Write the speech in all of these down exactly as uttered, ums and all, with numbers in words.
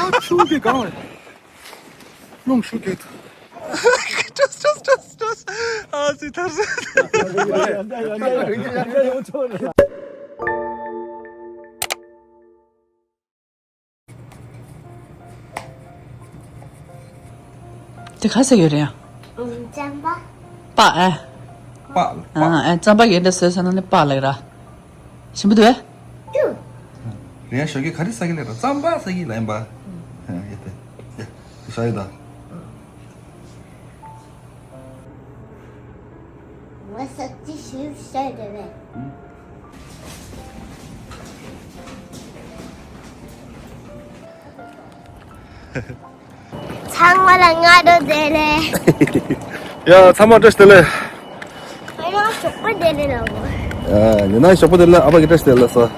ཨ་ཆུ་གི་གང་རེད། རླུང་ཤུགས་ཀྱིས། ཏོག་ཏོག་ཏོག་ཏོག་ཨ་ཙི་ཐར་སོང་། དེ་ག་ཟེར་གྱི་རེད་ཡ། ཨམ། རྩམ་པ། པགས་ཨེ། པགས། ཨ་ཨེ། རྩམ་པ་ཡིན་འདྲ་ཟེར་ཟེར་ན་ནི་པགས་ལབ་ར། ཞིམ་པོ་འདུག་ཨེ། ཏུ། རེད་ཡ། ཞོགས་ཀས་ག་རེ་ཟ་གི་ལབ་ར། རྩམ་པ་ཟ་གི་ལབ་ཡིན་པ། ཡ་ཡ། དེ་ཡ། དེ་ཟ་ཡོད་ད། ང་ས་ཅི་ཞིག་བཤད་དེ་རེད། ཚང་མ་ལ་སྔ་དྲོ་བདེ་ལེགས། ཡ། ཚང་མ་བཀྲ་ཤིས་བདེ་ལེགས། ང་ཡང་ཞོགས་པ་བདེ་ལེགས་ལབ་དགོས། ཡ། ཉི་མ་ཞོགས་པ་བདེ་ལེགས། ཨ་ཕ་གི་བཀྲ་ཤིས་བདེ་ལེགས་ལབ་སོང་།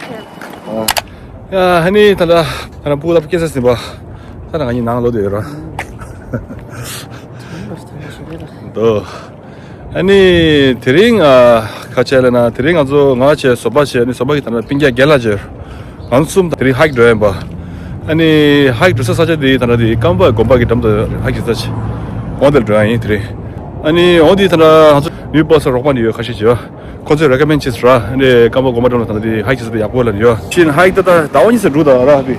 ཡ། ཨ་ནི་ད་ལྟ་ང་རང་སྤུ་གུ་ལ་སྐྱེལ་ས་ཟིན་པ། ད་ང་གཉིས་ནང་ལོག་བསྡད་ཡོད་ར། འདུག་ཨ་ནི་དེ་རིང་ཨ་ག་བྱས་ལབ་ན། དེ་རིང་ང་ཚོ་ང་བྱས། བཟོ་པ་བྱས། ཨ་ནི་བཟོ་པ་གི་ད་ལྟ་སྤུན་ཀྱག་རྒན་ལགས་བྱས། ང་ཚོ་གསུམ་དེ་རིང་ཧའིཀ་འགྲོ་ཡིན་པ། ཨ་ནི་ཧའིཀ་འགྲོ་ས་ས་ཆ་དེ་ད་ལྟ་དེ་ཀམ་པ་དགོན་པ་གི་འགྲམ་དུ་ཧའིཀ་བྱེད་ས་ཆེ། འོ་དེར་འགྲོ་ཡ་ཡིན་དེ་རིང་། ཨ་ནི་འོ་དེ་ད་ལྟ་ང་ཚོ་ནིའུ་བྷ་སར་རོགས་པ་ནས་ཡོད་ཁ་ཤས་བྱས། ཁོ་ཚོས་རེ་ཀ་མེན་བྱས་སོང་ར། ཨ་ནི་ཀམ་པ་དགོན་པ་འགྲམ་ལ་ད་ལྟ་དེ་ཧའིཀ་བྱེད་ས་དེ་ཡག་པོ་ལབ་ནས་ཡོད། ཕྱིན་ཧའིཀ་ད་ད་ཟླ་བ་གཉིས་ཙམ་འགྲོ་ད་ར། ཧ་པི་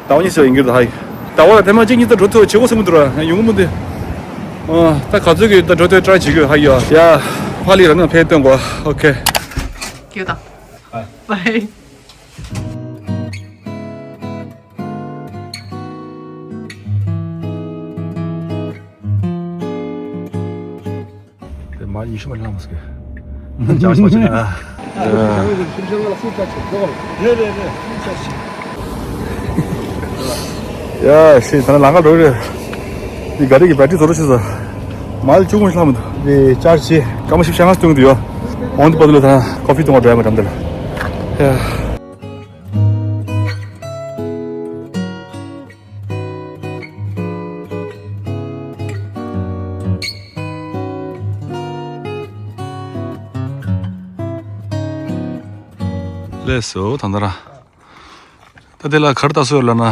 ཟླ་བ་གཉིས་ཙམ་ཡིན་གྱི་རེད་ད། ཧའིཀ་ཟླ་བ་ལ་ཐེངས་མ་གཅིག་གཉིས་ཙམ་འགྲོ་ཐུབ་བྱེད་དགོས་བསམ་གྱི་འདུག་ར། ཡོང་གི་མི་འདུག་ཨ། ད་ག་ཚོད་ཀྱིས་ད་འགྲོ་ཐུབ་ཊ་རའི་བྱེད་དགོས། ཧའིཀ་ཡ། ཡ། ཕ་ལི་རང་ནང་ཕེབས་སྟོན་གོ། ཨོ་ཁེ། ཁྱེད་དང་། ཨ། བའི། དེ་མ་ཉི་ཤུ་མ་ལངས་མ་སོང་གི། ཅང་ཤོག་ཅིག་ཨ། རེད་རེད་རེད། ཡ་ཤི། ད་ནི་ལམ་ཁ་འགྲོ་གི་རེད། འདི་ག་རེ་གི་བེ་ཊི་རི་རྫོགས་རུ་ཕྱིན་སོང་། མ་ལ་བཅུ་གོང་ཤི་ལྷག་མི་འདུག་འདི་ཅར་ཇི་བྱས། སྐར་མ་བཞི་བཅུ་ཞེ་ལྔ་སྟོན་གྱི་འདུག་ཡ། འོང་དུས་བར་དུ་ལ་ད་ཀོ་ཕི་འཐུང་བར་འགྲོ་ཡ། མ་འགྲམ་དེ་ལ། ཡ། ལགས་སོ། ད་ལྟ་ར། ད་དེ་ལ་ག་རེ་ལྟ་སྲོལ་ཡོད་ལབ་ན།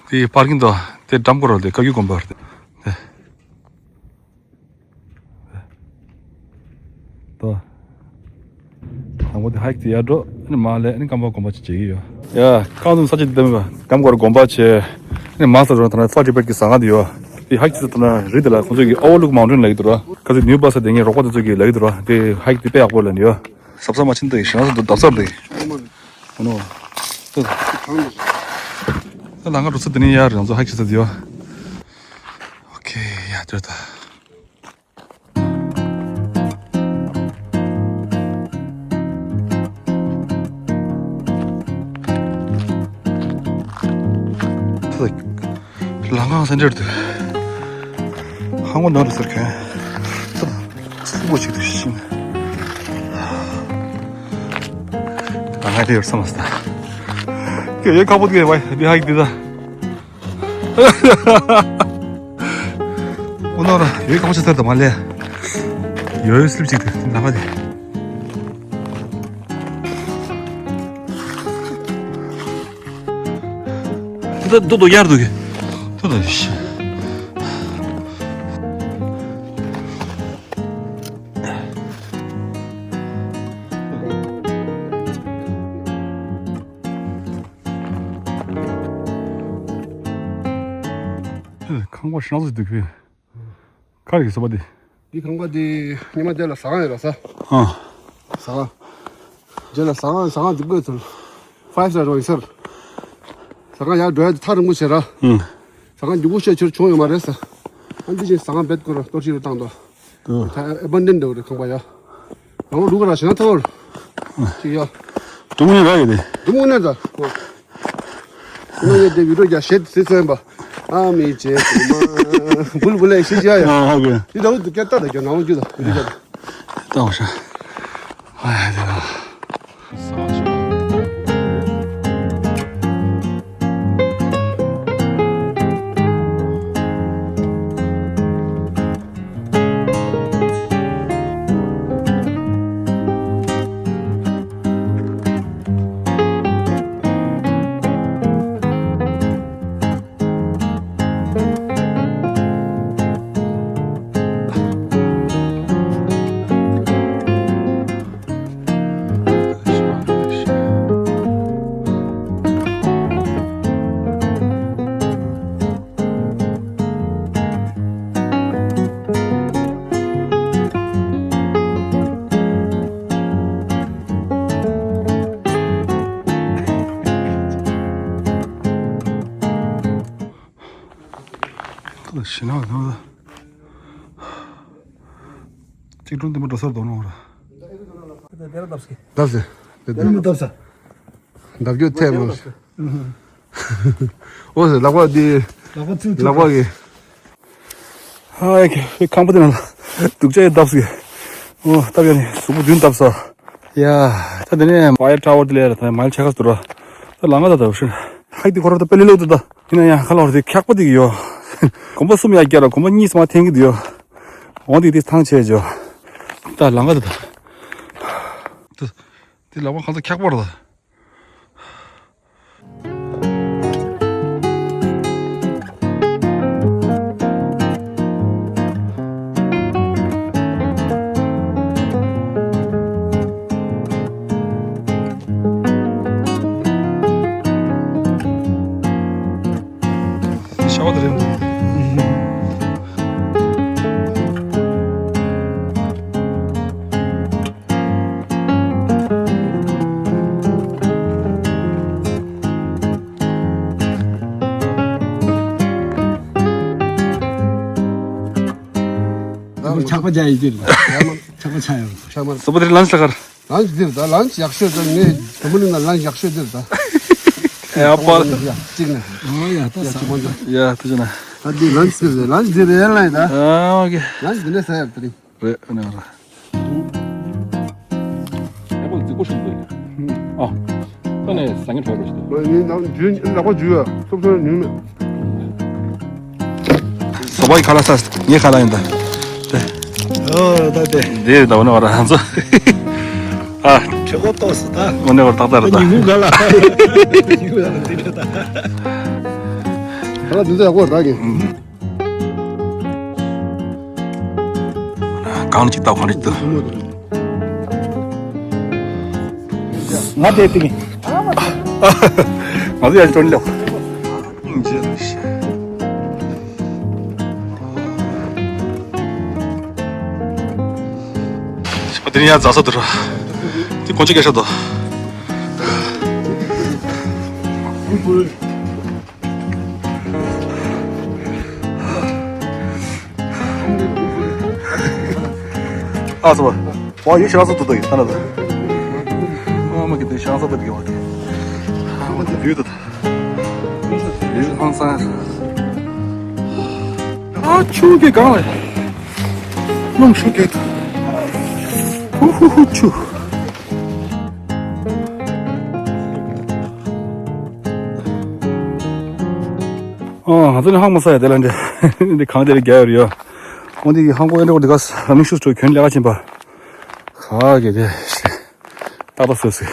དེ་པར་ཀིང་དང་དེ་འགྲམ་སྐོར་ལ་དེ་བཀའ་བརྒྱུད་དགོན་པ་རེད། དེ། ད། དང་པོ་དེ་ཧའིཀ་དེ་ཡར་འགྲོ། ཨ་ནི་མར་སླེབས། ཨ་ནི་ཀམ་པ་དགོན་པ་ཅིག་མཇལ་གྱི་ཡོད། ཡ། རྐང་འཛོམས་ས་ཆ་དེ་ལྟ་མིན་པ། ཀམ་པ་དགོན་པ་བྱས། ཨ་ནི་མར་ས་འགྲོ་ན་ད་ལྟ་ཧྥ་ཊི་བེཊ་གི་ཟ་ཁང་དེ་ཡོད། དེ་ཧའིཀ་དེ་ད་ལྟ་རི་དེ་ལ་ཁོང་ཚོ་གིས་ཨོ་ཝར་ལུག་མའུན་ཊེན་ལབ་ཀྱི་འདུག་ར། ཁ་ཚོད་ནིའུ་བྷ་སར་དེ་ངའི་རོགས་པ་དེ་ཚོ་གིས་ལབ་ཀྱི་འདུག་ར། དེ་ཧའིཀ་དེ་དཔེ་ཡག་པོ་ལབ་ནས་ཡོད། ཟབ་ས་མ་ཕྱིན་འདུག་ཞེ་ན་ཟ་འདུག་འདབ་ས་རེད། ཨོ་ནོ། ད་ལམ་ཁ་འགྲོ་ས་དེ་ནས་ཡར་ང་ཚོ་ཧའིཀ་བྱེད་ས་དེ་ཡོད། ཨོ་ཁེ། ཡ། འདིར་ད། ལམ་ཁ་ས་འདིར་འདུག་ཧང་གོ་ནོར་ཟེར་མཁན། སུ་པོ་ཞིག་འདུག་ཤིང་། ང་ང་དེ་ཡོད་བསམ་མ་སོང་། ཁྱོད་ཡོད་ཁ་པོ་དེ་བ་འདི་ཧ་གི་འདི་ད། ཨོ་ནོ་ར་ཡོད་ཁ་པོ་ཆ་ཚར་དང་མ་ལས། ཡོད་སླེབས་ཅིག་དེ་ནམ་མཁའ་དེ། དེ་ད་རྡོ་རྡོ་ཡར་འདུག་གི། ད་ད་ཤི། ཁང་པ་ཧྲང་ཟིག་འདུག་གི། ག་རེ་གི་བཟོ་པ་འདི། འདི་ཁང་པ་འདི་ཉི་མ་དེ་ལ་ཟ་ཁང་ཡོད་ར་ས། ཨ། ཟ་ཁང་། རྗེས་ལ་ཟ་ཁང་ཟ་ཁང་འདི་དགོས་ཚུལ། ཕའིབ་སི་ཊར་རོ་ཡིན་ཟེར། ཟ་ཁང་ཡར་འགྲོ་ཡ་དེ་ཐག་རིང་པོ་བྱེད་ར། ཨང་། ཟ་ཁང་རྒྱུག་པོ་ཤོད་ཕྱིར་བྱུང་ཡོད་མ་རེད་ས། ཨ་འདི་བཞིན་ཟ་ཁང་བེད་དགོས་ར་གཏོར་ཕྱིར་བཏང་དོ། ཨ། ད་ཨེ་བན་ཌན་འདྲ་བོ་རེད་ཁང་པ་ཡ། རང་ལུག་ར་ཞེ་ན་ཐོར། ཅིག་ཡ། དུམ་ངོས་ར་ཡོད་དེ། དུམ་ངོས་ནས་ད། ང་ཡོད་དེ་བི་ཌིའོ་རྒྱ་ཤེད་སི་སོན་པ། ཨ་མི་ཅེ་ཀུ་མ། བུལ་བུལ་ལེ་ཤི་ཅི་ཡ་ཡ། ཨ་ཧོ་གི། འདི་ད་བུ་དུ་སྐད་ཏག་ཏག་རྒྱ་ནང་རྒྱུ་ད་འདི་རྒྱ། ཏང་ཧྲ། ཨ་ཡ་དེ་ན། ཞི་ན་གང་ལ། གཅིག་སྒྲུང་འདི་མ་འགྲོ་སར་དོ་ནོ་ར། འདབ་སེ། འདབ་སེ། འདབ་སྐྱོ་ཐལ་མོ། འོ་ཟེར་ལག་པ་འདི། ལག་པ་ཚུགས་ལག་པ་གི། ཧ་ཡ་ཁེ་ཁང་པ་དེ་ན་ལ་སྡུག་ཅག་ཡི་འདབ་སེ། འོ་སྟབས་ཡག་ནི་གཟུགས་པོ་མདུན་འདབ་ས། ཡ། ད་དེ་ནས་ཕ་ཡ་ཊ་ཝར་དེ་ལས་ར་ད་མལ་ཆ་ཁ་སུ་ར། ད་ལང་ང་ད་ད་བཤད། ཧའི་དེ་ཁོ་ར་ད་པེ་ལེ་ལོ་ད་ད། ཡིན་ན་ཡང་ཁ་ལོར་དེ་འཁྱག་པ་དེ་གི་ཡོ། གོམ་པ་གསུམ་ཡ་བརྒྱབ་ར་གོམ་པ་གཉིས་སུ་མ་འཐེན་གི་དེ་ཡོ། འོང་དེ་དེ་ཐང་ཆད་ཇོ། ད་ལང་ང་ད་ད། ད་དེ་ལག་པ་གང་ཚ་འཁྱག་པ་ར་ད། ཤ་བ་དེ་རེད་འདུག་ཆག་པ་རྒྱག་ཡི་ཅི་རེད། ཆག་པ་ཆག་ཡོང་། ཆག་མ། སོ་པ་དེ་རེད་ལན་ས་གར། ལན་ཅི་དེར་ད་ལན་ཅི་ཡག་ཤོས་ད་ངས་དུ་མ་ནི་ན་ལན་ཡག་ཤོས་དེར་ད། ཨེ་ཨ་པ། ཡ་གཅིག་ནས། ཨོ་ཡ་ད་ཡ་ས། གཅིག་མ་འདུག་ཡ་ཐུགས་རྗེ་གནང་། ད་འདི་ལན་ཅི་དེར་ལན་ཅི་དེར་ཡན་ལན་ད། ཨ་ཨོ་ཁེ། ལན་ཅི་དེ་ནས་ས་ཡར་དེ་རིང་། རེད་ཨ་ནི་ཨ་ར། ཨེ་པལ་རྫིག་པོ་ཞིག་འདུག་ཨ། ད་ནས་ཟ་ངེ་གྲོགས་རེད་ཤི་འདུག་ངའི་ནང་ཇུས་ལག་པ་ཇུས་ཡ་སོབ་སོབ་ཉུང་མེད། སོ་པའི་ཁ་ལ་ས་ངའི་ཁ་ལ་ཡིན་ད། ཨོ་ད་དེ། འདི་ད་འོ་ནི་བ་ར་ཧང་ཚོ། ཨ། ཁྲེ་གོ་ཏོག་སི་ད། འོ་ནི་བ་ར་ཏག་ཏག་རེད་ད། ཉིན་གུང་ག་ལ། ཉིན་གུང་ག་ལ་འདི་འདྲ་ད། ཁ་ལ་འདི་ཚོ་ཡག་པོ་རེད་ད་གི། གང་ཅིག་ལྟ་གང་ཅིག་ལྟ། ང་དེ་ཏིང་། ང་ཚོ་ཡར་ཅོན་ལེ། དེ་ནི་ཡར་འཛག་ས་འདུག་ར། དེ་དཀོན་མཆོག་སྐད་ཆ་འདུག་ཨ་ཙི་བ། ཝ་ཡུལ་ཤང་ས་ཏུ་ཏུ་ཡི་ཐ་ན་ད། ཨ་མ་གི་དེ་ཤང་ས་པ་དེ་གི་བ་དེ། ཨ་མ་དེ་ཡུལ་དུ་ད། ཡུལ་ཧང་སང་ཡ་ས། ཨ་ཆུ་གི་གང་ལ། རླུང་ཤུགས་གི། ཧུ་ཧུ་ཧུ་ཆུ། ཨ་ང་ཚོ་ནི་ཧང་མ་ས་ཡ་དེ་ལ་འདྲེ། འདི་གང་དེ་ལ་རྒྱ་ཡོད་རེད་ཡོ། འོ་འདི་གི་ཧང་གོ་ཨེ་འདྲ་གོ་འདི་ག་ས་རླུང་ཤུགས་ཆུ་གྱོན་ལས་ཀ་བྱིན་པ། ཁ་གི་དེ། ཏག་ཏག་སོ་སོ།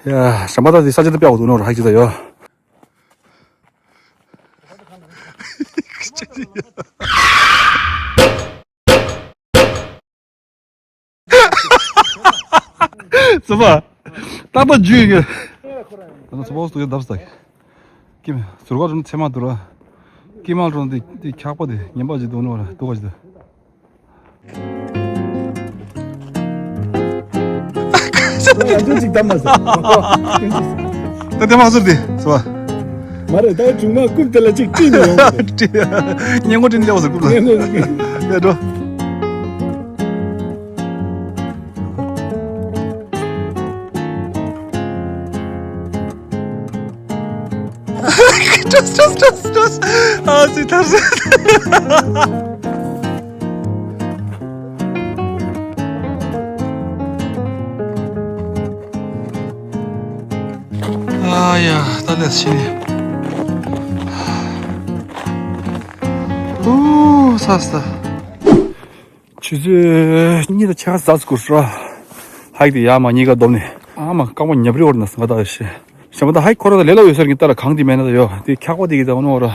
ཡ། ཞམ་པ་ད་དེ་ས་ཆ་དེ་དཔེ་འོ་དུ་ནོར་ཧ་ཅི་ད་ཡོ། ཙི་པ། ཏག་ཏག་ཇུས་ཡོད། ད་ནི་ཙི་པ་འོ་སྟུ་ཡོ་འདབས་ས། ཀི་མ། ཟུར་ཁ་རུ་ཚེ་མ་དུ་ར། ཀི་མ་རུ་འདི་འདི་འཁྱག་པ་དེ་ངན་པ་ཅིག་འདུག་ནོ་ར་འདུག་ག་ཅིག་འདུག་ང་ཚོ་གཅིག་གདམས་མ་ཟེར། ད་དེ་མ་ཟུར་དེ་སོ། མ་རེད་ད་གྲུང་མ་རྐུབ་དེ་ལ་གཅིག་བཀྲིས་ནས་ཡོང་བ་རེད། སྙན་ངོ་དྲིན་ལེ་བ་ཟེར་རྐུབ་ལ། སྙན་ངོ་ཟེར། ཡ་འགྲོ། ཏོས་ཏོས་ཏོས་ཏོས། ཨ་ཙི་ཐར་ཟེར། ཨ་ཡ་ད་ལས་ཤི་ནི། ཨུ་ས་ས། ཆུ་ཚོད་གཉིས་དང་ཕྱེད་ཀ་ཟ་ཚུགས་ར། ཧའི་དེ་ཡ་མ་གཉིས་ཀ་བསྡོམས་ནས་ཨ་མ་རྐང་པ་ཉབ་རི་བོར་ན་ང་ད་ཤེ། ཞེ་མ་ད་ཧའི་ཁོ་ར་ད་ལེ་ལ་ཡོད་ཟེར་གི་ལྟ་ར་གང་དེ་མེད་ན་ད་ཡོ་དེ་འཁྱག་པ་དེ་གི་ད་འོ་ནོ་ར།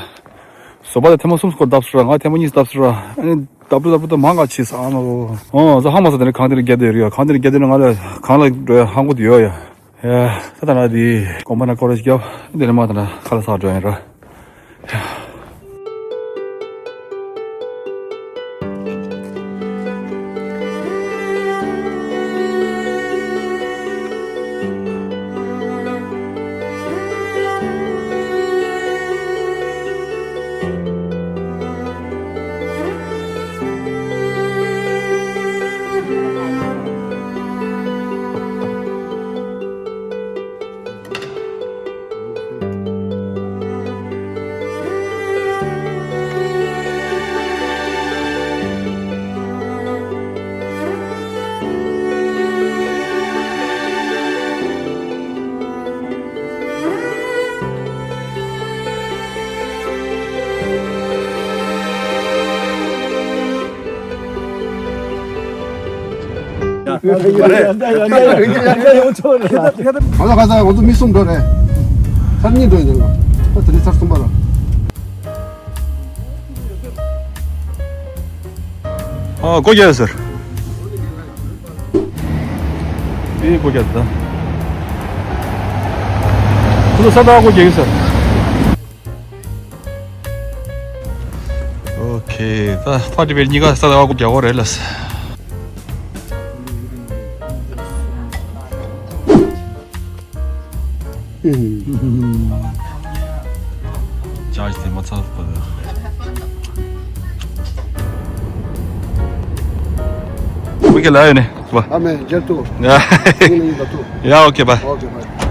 སོ་པ་ད་ཐེངས་མ་གསུམ་སྐོར་བརྡབས་སོ་ར། ང་ཐེངས་མ་གཉིས་བརྡབས་སོ་ར། ཨ་ནི་བརྡབ་རུ་བརྡབ་རུ་ད་མང་ག་ཆེ་ས་ཨ་མ་བོ། ཨོ་ཟ་ཧ་མ་ས་དེ་ནས་གང་དེ་ནས་བརྒྱད་དེ་རེད་ཡ། གང་དེ་ནས་བརྒྱད་དེ་ནས་ང་ལ་གང་ལ་འགྲོ་ཡ་ཧང་གོ་དེ་ཡོད་ཡ། ཡ་ད་ད་ན་དེ་གོམ་པ་ན་སྐོར་ར་ཞིག་རྒྱབ་དེ་ནས་མ་ད་ན་ཁ་ལ་ས་འགྲོ་ཡ་ར། ཡོང་ཆོག་རེད་ལ། ག་ས་ག་ས་ང་ཚོ་མི་གསུམ་འགྲོ་རེད། ཚར་གཉིས་འགྲོ་ཡིན་ནོ། ད་དེ་རིང་ཚར་གསུམ་པ་རེད། ཨ་སྒོ་རྒྱག་ཡོད་ཟེར། ཨེ་སྒོ་རྒྱག་ད། ཁོ་ཚོ་ས་ད་སྒོ་རྒྱག་ཡོད་ཟེར། ཨོ་ཁེ། ད་ཕ་ཏི་བེར་གཉིས་ཀ་ས་ད་སྒོ་རྒྱག་གོ་རེད་ལ། ཅར་ཇི་དེ་མ་ཚར་བ་དེ། ཨོ་ཁེ་ལ་ཡོད་ནི་བ། ཨ་མེ་རྒྱལ་དུ། ཡ། ཡིན་ཡིན་ད་དུ། ཡ་ཨོ་ཁེ་བ། ཨོ་ཁེ་བ།